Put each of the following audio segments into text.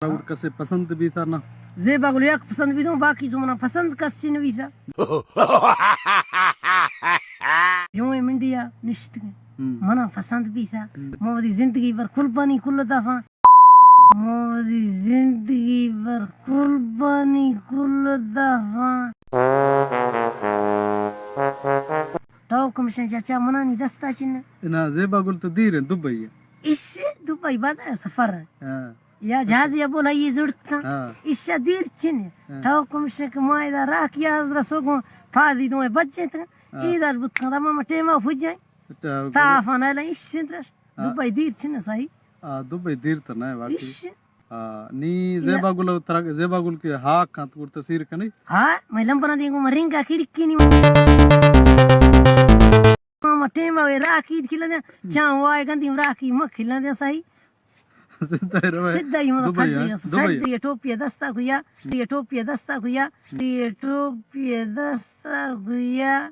ترا گڑ کسے پسند بیتا نا؟ زیبا گل یک پسند بیتوں، باقی تو منا پسند کس چی نہ بیتا۔ یوں اے منڈیا نشتگیں۔ ہم۔ منا پسند بیتا۔ ہم۔ ما وتی زندگی بر قربانی کل داتاں۔ ما وتی زندگی بر قربانی کل داتاں۔ تو کمشن چاچا منانی دستا چن۔ انا زیبا گل تو دیر ہیں، دبئی ہے۔ اش، دبئی بازار سفر ہے۔ ہاں۔ یا جہازی بولا یہ زڑتا۔ ہاں۔ ایشا دیر چنے۔ ہاں۔ ٹھاو کمشے کہ ما ادا راہ کیا رسو گوں پادی دوئے بچے تھا۔ ہاں۔ اے دار بوت کھا ما ٹیما پھجائیں۔ اچھا، تا فانا لا ایش درش۔ ہاں۔ دبئی دیر چنے سائی۔ ہاں، دبئی دیر تو نہ ہے واقعی۔ ایش۔ ہاں، نی زیبا گل ترا، زیبا گل کے ہاک کھانت گڑ تسیر کنے۔ ہاں، میں لمبرا دیں گو مرنگا کھڑکی نہیں۔ ما ٹیم آوے راہ کی کھلن دیا، چاں وائے گندی راہ کی مک کھلن دیا سائی۔ سدھا ہی روے۔ سدھا ہی مطلب دبئی پھٹ ہے، گیا۔ دبئی ہے۔ سر دے ٹوپی دستا گیا، دے ٹوپی دستا گیا، دے ٹوپی دستا گیا۔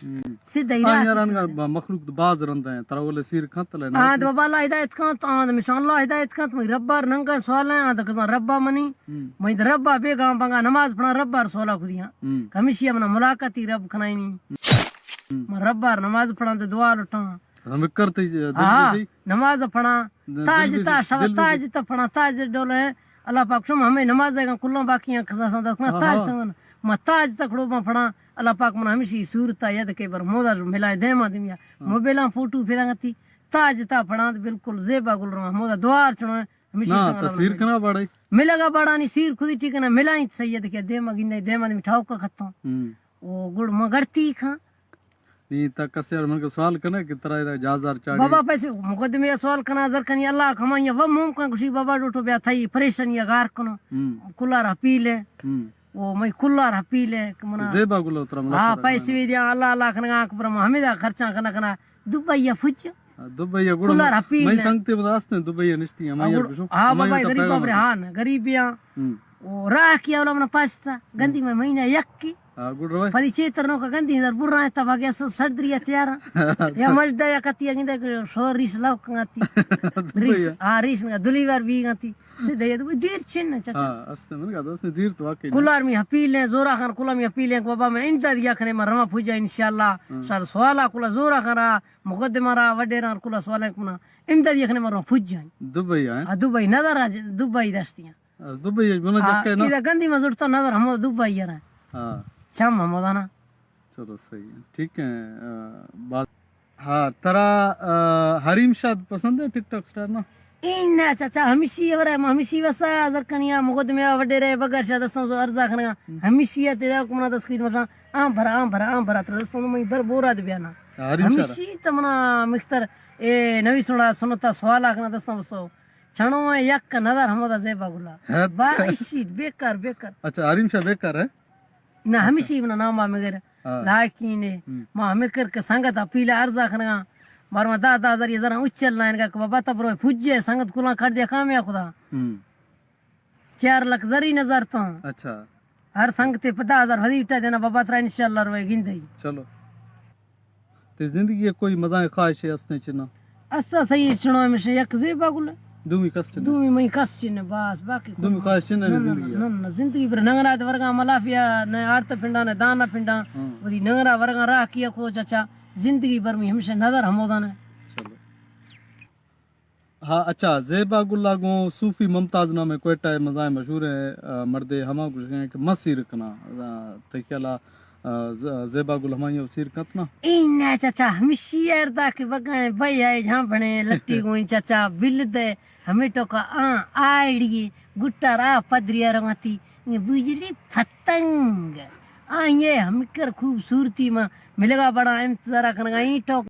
ہم۔ سدھا ہی ہاں راہ یار، کی انگا کھلن دیا۔ مخلوق تو باز رندا ہیں، ترا ولے سیر کھنت لے نا۔ ہاں، تو بابا اللہ ہدایت کھنت، ہاں، تو مشان اللہ ہدایت کھنت، میں ربار ننگا سوال ہیں، ہاں، تو کسان ربا منی۔ ہم۔ میں تو ربا بیگا بنگا نماز پڑھا ربار سوالا کھدیاں۔ ہم۔ کمیشی منا ملاقاتی رب کھنائنی۔ ہم۔ من ربار نماز پڑھاں تو دعا لٹاں۔ ہمیں کرتے جی، دل ہاں، بھی تھی۔ نماز پڑھاں۔ دل تاج بھی تا تھی، شوا دل بھی تاج تھی۔ تا پڑھاں، تاج ڈولے۔ اللہ پاک شما ہمیں نماز دے گا، کلوں باقی ہیں، خزا سان دکھنا ہاں، تاج ہاں۔ تا من۔ ما تاج تکڑو ما پڑھاں۔ اللہ پاک من ہمیشی صورت تا ید کے بر مودا جو ملائیں دیما دمیا۔ ہاں۔ موبائلاں فوٹو پھیرا گتی۔ تاج تا پڑھاں تو بالکل زیبا گل رہا۔ مودا دوار چنو ہے۔ ہمیشی نا، تاج تا سیر کنا باڑے۔ ملگا باڑانی سیر خودی ٹھیک ہے نا، ملائیں سید کے دیما گندے، دیما دمی ٹھاوکا کھتوں۔ ہم۔ او گڑ ما گڑتی کھاں۔ نی تا کسے اور من کو سوال کنا کہ ترا ادا جہاز زر چاڑی۔ بابا پیسے مقدمے سوال کنا زر کنی اللہ کمائی و ممکن کشی بابا ڈوٹو بیا تھئی پریشانی گار کنو۔ ہم۔ کلار اپیل ہے۔ ہم۔ او میں کلار اپیل ہے کہ منا زیبا گل ترا ملاقات ہاں، پیسے وی دیا اللہ اللہ کنگا کہ برم ہمیں دا خرچہ کنا کنا دبئی یا فج۔ دبئی یا گڑا کلار اپیل میں ہے۔ سنگتے بدا است ہیں دبئی یا نشتی ہیں، ہمائی ہاں، گڑ-، گشو، ہاں ہمائی بابا، گٹا غریب پیغام بابرے، ہے۔ ہاں، غریب یا۔ ہم۔ او راہ کیا ولا منا پاستا، گندی میں مہینہ یک کی۔ ہاں، گڈ روئے۔ پدی چیتر نوکا گندی در برا تا بھاگیا سو سردری تیارا۔ یا مجدا یا کتی گندا شور ریش لوک گاتی۔ دبئی ریش، ہے۔ ہاں، ریش نگا دلیور بھی گاتی۔ سیدھے یہ تو دیر چن چچا۔ ہاں، است من گا دوست نے دیر تو واقعی۔ کلار می اپیل ہے، زورا خان کلار می اپیل ہے کہ بابا میں امداد یا کھنے ما رما پوجا انشاءاللہ۔ ہاں۔ شال سوالا کلا زورا خان را، مقدمہ را، وڈیران کلا سوالا کنا۔ امداد یا کھنے ما رما پوجا۔ دبئی ہے؟ ہاں، دبئی نظر آ، دبئی داشتی ہیں۔ دبئی بنا ہاں، جکے نا۔ اذا گندی ما زڑتا نظر ہمو دبئی یرا۔ ہاں۔ چم ہمو دانا۔ چلو صحیح ہے۔ ٹھیک ہے، آ، بات۔ ہاں، ترا، آ، حریم شاد پسند ہے ٹک ٹاک سٹار نا؟ این نا چچا، ہمیشی ورا، ما ہمیشی وسا زرکنیا، مقدمے وڈیرے بغیر شاد سن زو ارزا کھنگا۔ ہم۔ ہمیشی تے دا کو منا دس کوئی مرشا، آم بھرا، آم بھرا، آم بھرا، ترا دس سن میں بر بورا دے بیانا۔ ہاں، حریم شاد۔ ہمیشی تمنا مختر، اے نوی سنڑا سنتا سوالا کنا دس سن وسو۔ چھنو ہے یک نظر ہمودا زیبا گلا۔ ہاں۔ با اشی بیکار، بیکار۔ اچھا، حریم شاہ بیکار ہے؟ نہ، اچھا۔ ہمیشی بنا نام آ مگر ہاں۔ لائقین ہے۔ ہم۔ ما ہمیں کر کے سنگت اپیل ارزا کھنگا۔ مار ما دہ، دہ ہزار یہ ذرا اچل لائن کا کہ بابا تب روئے پوجے سنگت کلاں کر دیا کام یا خدا۔ ہم۔ چار لکھ زری نظر تو۔ اچھا۔ ہر سنگتے پہ دہ ہزار ہدی اٹھا دینا بابا ترا انشاءاللہ روئے گندئی۔ چلو۔ تے زندگی ء کوئی مزائیں خواہشے استیں چنا؟ استا صحیح چنا ہمیشہ یک زیبا گل۔ دومی کس چنا؟ دومی مئی کس چنا بس، باقی کوئی دومی خواہش چنا نہ، نہ، زندگی نہ، ء؟ نہ، نہ، زندگی پر ننگنا دے ورگا ملافیا نہ آرت پنڈا نہ دانا پنڈا۔ ہاں۔ ودی ننگنا ورگا راہ کیا کو چچا، زندگی پر می ہمیشہ نظر ہمودان ہے۔ چلو۔ ہاں، اچھا، زیبا گل ء گوں صوفی ممتاز نامیں کوئٹہ ء مزائیں مشہوریں، آ، مردے ہما گوشگ ء کہ من سیر کناں۔ آ، تئی خیال ء، آ، ز-، زیبا گل ہمائی ء سیر کنت نا؟ اے نا چچا، ہمشی اردا کہ بگائیں بھائی آئے جھاں بھنے لٹی گوئیں چچا بل دے، ہمیں ٹوکا آں آئیڑی گٹا را پدری رواتی بجلی پتنگ۔ آں یہ ہمکر خوبصورتی ما ملگا بڑا انتظارا کنگا ایں ٹوک